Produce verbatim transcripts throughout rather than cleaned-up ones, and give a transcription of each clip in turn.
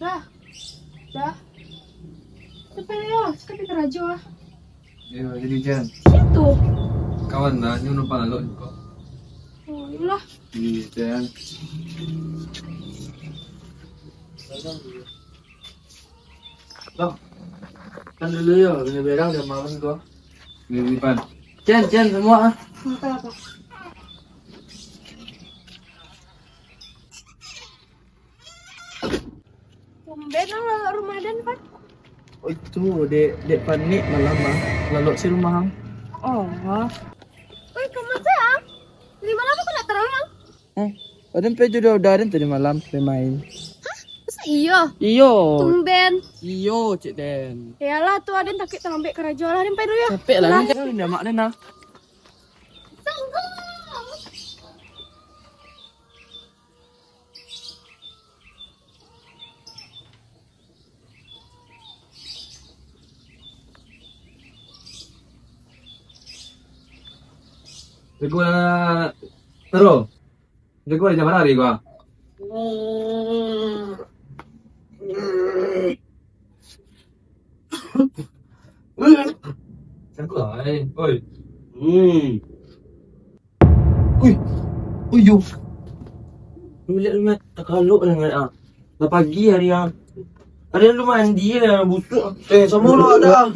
Dah. Dah. Sampai yo, sakali karajo ah. Yo, jadi Jan. Situ. Kawan lah, nyo numpang lalok jugo. Oh, iyolah. Iya, Jan. Bang, kan dulu yo, beli berang di malam tu. Beli pan. Cen, Cen, semua ah. Apa, apa? Tumben lah lalok rumah den, Pan. Oh, itu, dek, dek panik malam ah. Lalok si rumah ang. Oh. Woi, kamu tu ah. Di malam aku nak terang. Eh, Aden pai jo uda-uda Aden tadi malam, pai main. Hah? Masa iyo? Iyo. Tumben. Iyo, Cik Den. Yalah, tu Aden takik talambek karajo lah, Aden pai dulu yo. Capek lah, Aden. Jangan nyamak Aden lah. Sanggup. Jago lah, Taro. Jago lah, jam bara hari gua. Jago lah, eh. Oi. Hmm. Ui, ui yo. Lu lihat, lu lihat, takalok lah, ah. Lah pagi hari ah. Ada lu mandi lah, busuk. Eh, sama lu ada.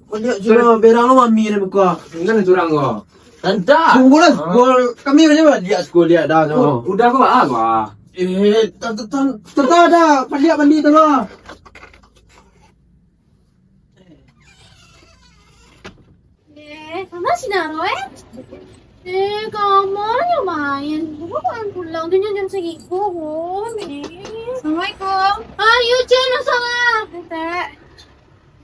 Kau lihat sudah berang lu mami dah buka. Kan curang kau. Tantang. Tunggu lah, gol kami aja lah lihat, gol lihat dah. Oh, udah kau ah, gua. Eh, tak tak tak tak ada. Paliak mandi tu lah. Eh, sama si Naro, eh? Eh, kamarnya main. Bukan pulang, dia jam segitu, Bun. Eh. Assalamualaikum. Ayo, Cen, salam. Teh.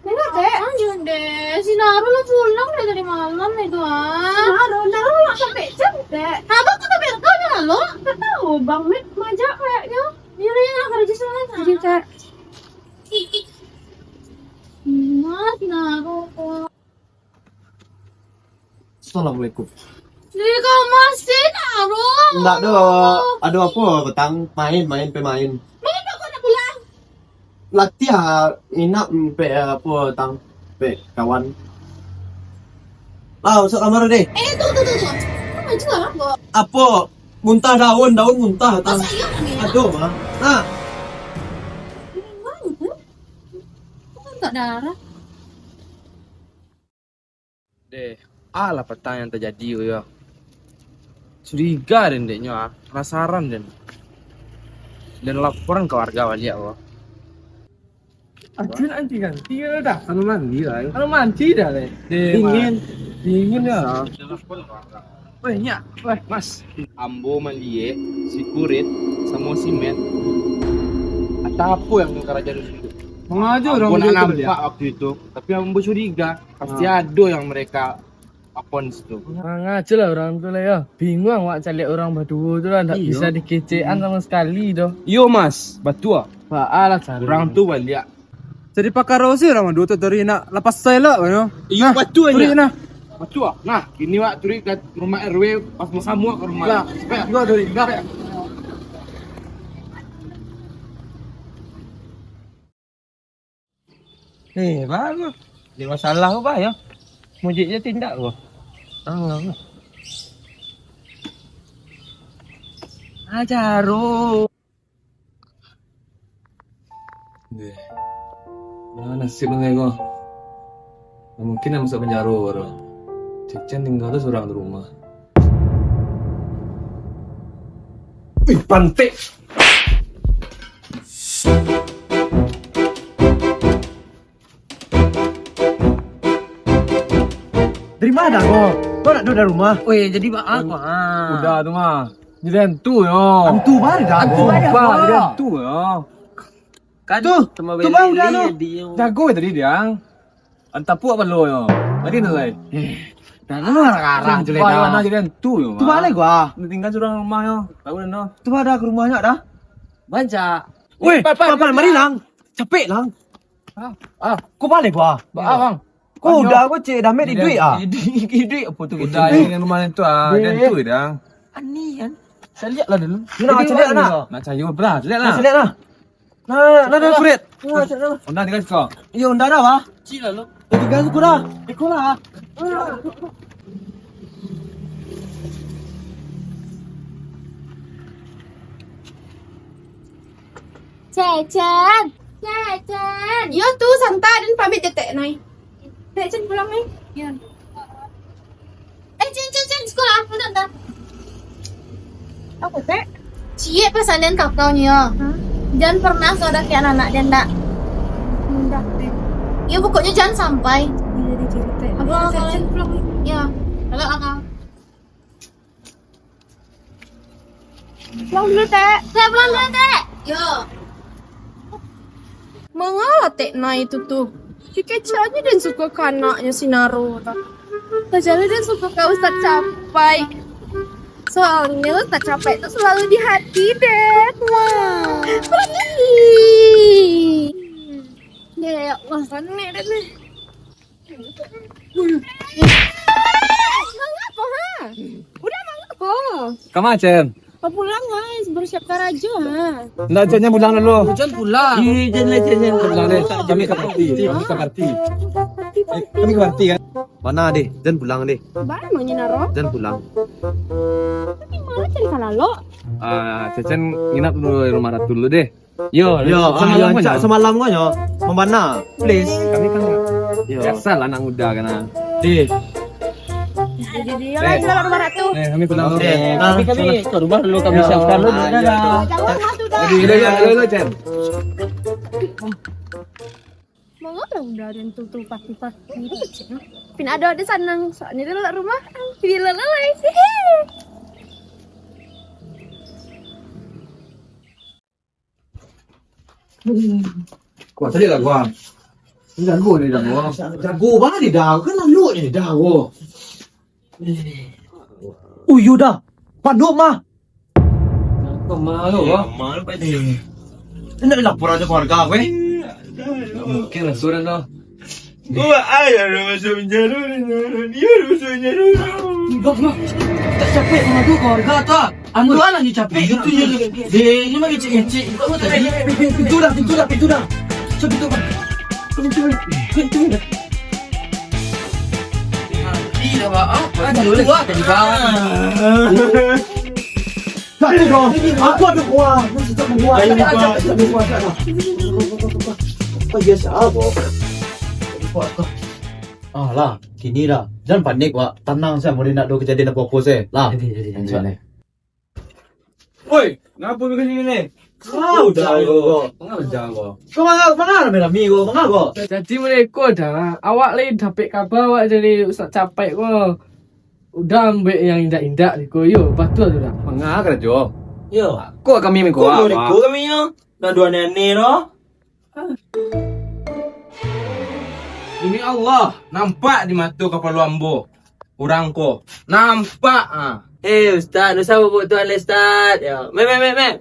Tengok, Teh. Anjir deh, si Naro lah pulang dari tadi malam itu, ah. Si Naro, Naro lah sampai jam, Teh. Abang kok tak berkah, Naro? Tak tahu, Bang Mit majak kayaknya. Dia lah yang kerja sana. Kerja, Teh. Mas, Naro. Assalamualaikum. Di kamar si Naro. Ndak do, ado apo petang? Main, main, pe main. Main apo nak pulang? Latiah ah, inap pe apo petang, pe kawan. Ah, masuk kamar deh. Eh, tu, tu, tu, tu. Kau maju lah, kau. Apo? Muntah daun, daun muntah, tang. Masa iya, Bang, ya? Aduh, mah. Nah. Ini bang, hmm? Kok tak darah? Deh, alah patang yang tajadi ko yo. Curiga den dek nyo ah, penasaran den. Den laporan ka warga baliak ko. Aduh, nanti ganti lah dah. Anu mandi lah, yo. Anu mandi dah, leh. Deh, dingin. Dingin yo. Den laporan ka warga. Weh, nyak. Weh, Mas. Ambo maliek si Kurit samo si Met. Antah apo yang karajo di situ. Mangajo urang. Ambo nak nampak waktu itu, tapi ambo curiga. Pasti ado yang mereka apon situ. Mangajo lah urang tu lah yo. Bingung awak caliak urang baduo tu lah, ndak bisa dikecekan samo sakali doh. Iyo, Mas, batua. Baa lah caro. Urang tu baliak. Jadi pakaro si urang baduo tu tadi nak lapas sayo lah, yo. Iyo, batua. Nah. Batua. Nah, kini wak turik ka rumah R W, pas basamuak ka rumah. Nah, batua turik. Nah. Eh, bagus. Dia masalah apa yo? Mujik je tindak ko. Ah, ah, caro. Deh. Nah, nasib ngai ko. Nah, mungkin nak masuk penjaro baru. Cicen tinggal tu surang di rumah. Wih, pantik. Dari mana dah kau? Kau nak duduk dalam rumah? Weh, jadi baa ko, ah? Udah tu mah. Jadi hantu yo. Hantu mana dah? Hantu mana dah? Jadi hantu yo. Tadi tu, sama tu beli bang udah ni, tu. Dia. Jago tadi dia. Antapuk apa lo yo? Tadi tu, Lai. Eh, dah lu arah-arah je, Lai, dah. Mana jadi hantu yo, tu bang. Balik gua. Ni tinggal surang rumah yo. Tahu dah, no. Tu ada ke rumahnya dah? Banyak. Weh, Pak, Pak, Pak, mari, Lang. Capek, Lang. Ah, ah. Kau balik gua. Ba-, ah, bang. Kau udah kau cek dah, mek di duit, ah. Di, di, di duit apa tu? Udah, yang rumah tu, ah, dan tu dah. Ani kan? Saya lihat lah dulu. Nak cek lihat nak? Nak cari apa lah? Cek lihat lah. Nak cek lihat lah. Nah, nah, nah, kurit. Nah, cek lihat lah. Honda tiga suka. Iyo, Honda dah, bah. Cik lah lo. Tiga suka dah. Ikut lah. Cen, Cen. Cen, Cen. Yo tu, santai, den pamit jo Tek Noi. Tek Cen pulang ni. Yo. Eh, Cen, Cen, Cen, sikola, bentar, bentar. Apo, Tek? Ciek pasan den ka kau nyo. Hah? Jan pernah kau dakian anak den, dak? Indak, Tek. Yo, pokoknyo jan sampai. Iyo, Tek, Tek. Apo, Tek, Tek, Cen pulang ni. Yo. Halo, Akang. Pulang dulu, Tek. Tek, pulang dulu, Tek. Yo. Manga Tek Noi tu tu. Si keceknyo den suko ka anaknyo si Naro tu. Padahal den suko ka Ustaz Capai. Soalnyo Ustaz Capai tu selalu di hati den. Wah. Dek, ya Allah, panek den ni. Mangapo, ha? Udah mangapo? Kama, Cen? Mau pulang, guys. Bersiap karajo, ha? Ndak, Cen, Cen pulang dulu. Cen pulang. Ih, Cen, Cen, Cen. Pulang deh. Kami ka party. Kami ka party. Eh, kami ka party, kan? Mana deh? Cen pulang deh. Bana nyo Naro? Cen pulang. Tapi mana Cen ka lalok? Ah, Cen, Cen nginap dulu di rumah Ratu dulu deh. Yo, yo, ah, yo, samalam ancak ko. Samalam ko nyo. Mambana, please. Kami kan yo. Biasalah anak muda kan, ah. Di. Jadi, yo, eh, lah, rumah Ratu. Eh, kami pulang. Eh, kami, kami, kami ke rumah dulu, kami siapkan dulu. Ah, iya. Dadah. Jauh lah tu, dah. Jadi, udah, udah, udah, udah, Cen. Manga lah udah den tu, tu, paki-paki tu, Cen. Pin ado, ado sanang. Soalnyo tu lah rumah. Bila lah, guys. Kuat tadi lah gua. Ini jago ni dah gua. Jago bana ni dah. Kan lalu ni dah gua. Oh, iyo dah. Panduk mah. Kama lo, wah? Kama lo, Pak Haji? Eh. Nak lapor aja keluarga aku, eh. Mungkin lah, surang dah. Gua ayah dah masuk penjara, dia dah masuk penjara. Bos, bos. Tak capek mengadu keluarga tak? Anu lah ni capek. Itu je. Dia ni mah ngecek-ngecek. Kau tadi. Pintu dah, pintu dah, pintu dah. So, pintu, Bang. Pintu, pintu dah. Mati dah, Bang. Ah, pintu dah. Tadi, Bang. Satu dong. Aku ada buah. Aku ada buah. Ayo, buah. Aku ada buah. Aku ada buah. Apa dia siapa? Buah tu. Ah lah, kini dah. Jangan panik, Wak. Tenang saja, mulai nak ada kejadian apa-apa saja. Lah. Jadi, jadi, jadi. Oi, ngapa kau sini ni? Kau dah, yo. Ngapa dah, kau? Kau manga, manga rami-rami kau? Manga kau? Jadi mereka dah. Awak lai dapek kaba awak dari Ustaz Capek ko. Udah ambiak yang indak-indak ni ko, yo, batua tu dah. Manga karajo? Yo. Kok kami mengko? Kok mengko kami yo? Nak dua nenek doh? Demi Allah, nampak di mato kapalo ambo urang ko. Nampak, ah. Eh, Ustaz, usah babuak tu alai, Ustaz. Yo, meh, meh, meh, meh.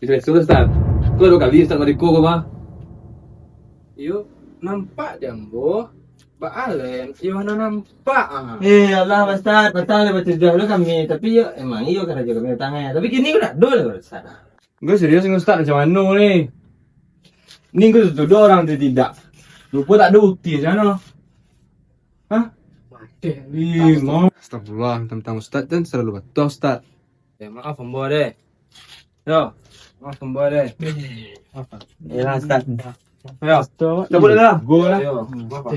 Bisa suruh, Ustaz. Tu dua kali Ustaz mariko ko, bah. Yo, nampak di ambo. Ba alai, yo, mana nampak, ah. Eh, Allah, Ustaz, patang lah baca sudah dulu kami. Tapi yo, emang iyo karajo kami datang, eh. Tapi kini ko dak ado lah, Ustaz. Gue serius ni, Ustaz, macam mana ni? Ni gue tuduh orang tu tidak. Rupa tak ada bukti macam mana? Hah? Mati. Ih, mau. Astagfirullah, tentang Ustaz kan selalu batua, Ustaz. Ya, maaf, ambo deh. Yo, maaf, ambo deh. Maaf. Ya, Ustaz. Yo, cabut dah. Gue lah. Yo, maaf.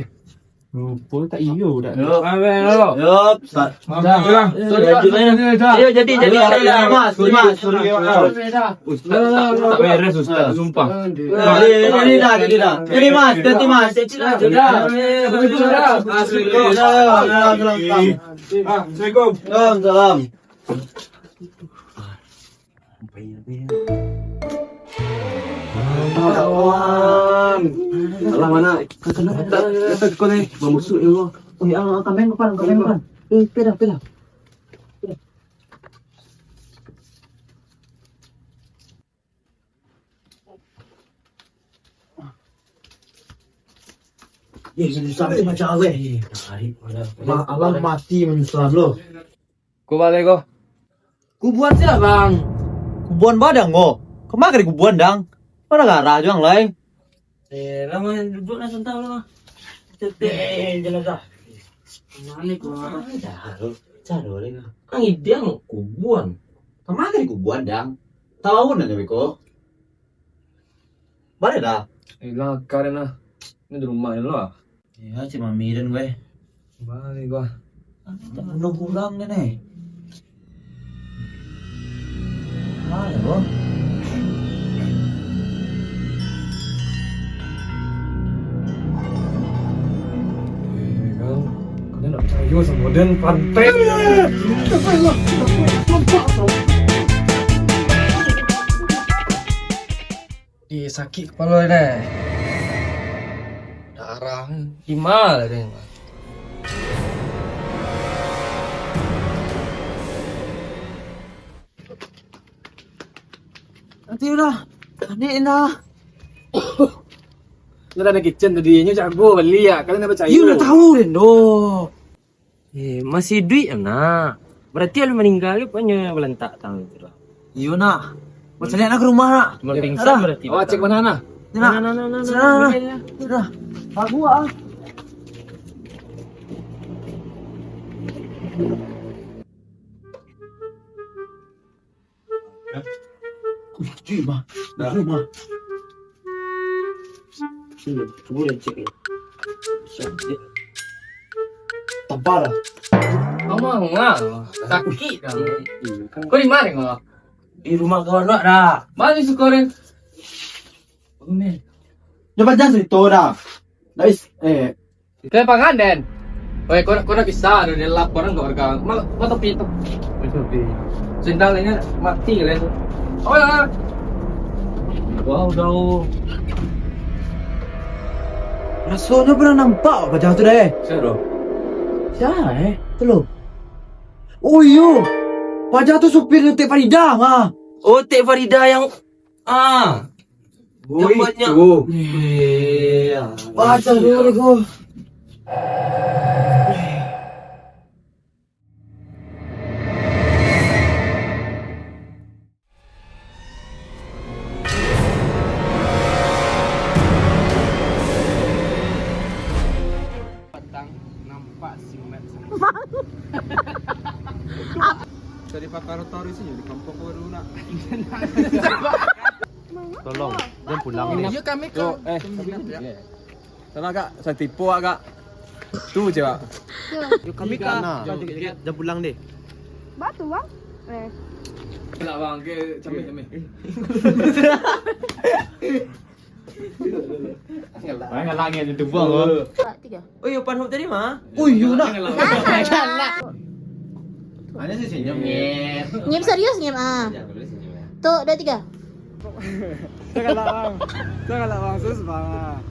Rupa tak iyo dak. Yo. Ambil, yo. Yo, Ustaz. Dah, dah. Sorry, Pak. Dah. Ayo, jadi, jadi. Dah, dah, dah. Mas, Mas, sorry. Sorry, Mas. Dah. Ustaz, dah, dah, dah. Beres, Ustaz, sumpah. Jadi, jadi dah, jadi dah. Jadi, Mas, jadi, Mas. Dah. Assalamualaikum. Waalaikumsalam. Waalaikumsalam. Apa ya, apa ya? Kawan. Alah, mana? Kata, kata kau ni, mamusuh, ya Allah. Oh, ya Allah, kameng kapan, kameng kapan? Eh, peda, peda. Eh, susah tu macam awet. Ma-, abang mati menyesal lo. Ko baliak ko. Kubuan sia, Bang? Kubuan badang ko. Kama ka dikubuan, Dang? Mana garah juang lai? Eh, lama duduk lah santai lah. Cetek jenazah. Mana ko? Caro, caro lai. Ang idang kubuan. Kama ka dikubuan, Dang? Tahu nanya beko. Baliak dah. Ilang akal nah. Ini di rumah ni lah. Iyo, cik mami dan gue. Baliak gua. Bunuh pulang ni, nih. Baliak, bro. Eh, kan. Kalian nak percaya sama model pantai. Ih, sakik kapalo ni. Darah. Ima lah dia. Nanti udah. Panik dah. Nyo dah ada kitchen tadi, nyo jago bali ya. Kalian dah percaya? Iyo, dah tahu, Rendo. Eh, masih iduik, nak. Berarti alun maningga, punyo balantak tangan tu lah. Iyo, nak. Macam mana nak ke rumah, nak? Cuma pingsan berarti. Awak cek mana, nak? Ni, nak. Nah, nah, nah, nah, nah, nah, nah. Sudah. Bagus, ah. Cuy, mah. Dah. Mah. Sini, cuba deh cek ni. Tebal lah. Amang lah. Sakik dah. Kau di mana kau? Di rumah kawan awak dah. Mana suka orang? Nyo panjang cerita dah. Guys, eh, Itu lapangan, Den. Weh, kau, kau nak bisa, ada dia laporan ke warga. Mal, mal topi tu. Itu topi. Sendalnya mati kalian tu. Oh ya. Wah, udah. Rasanya pernah nampak paja tu dah, eh. Siapa tu? Siapa, eh? Tu lo. Oh, iyo. Paja tu supir Tek Farida, mah. Oh, Tek Farida yang Ah, Woi, banyak. Iyo. Baca dulu ko. Patang nampak si Mat. Dari Pakaro Tauri sini di kampung baru nak. Tolong, jangan pulang ni. Yo, kami ke. Yo, eh. Salah, Kak. Saya tipu, Kak. Tu je, Kak. Yo, kami ke. Jangan pulang deh. Batu, Bang. Eh. Nak, Bang, ke camin, camin. Jangan lagi ada tu, Bang. Dua, tiga. Oh, yo, Panhop tadi mah. Oh, yo nak. Galak. Hanya si senyum, Nyet. Nyem serius, Nyem, ah. Jangan dulu senyum, ya. Tu, dua, tiga. Saya galak, Bang. Saya galak, Bang. Sus, Bang.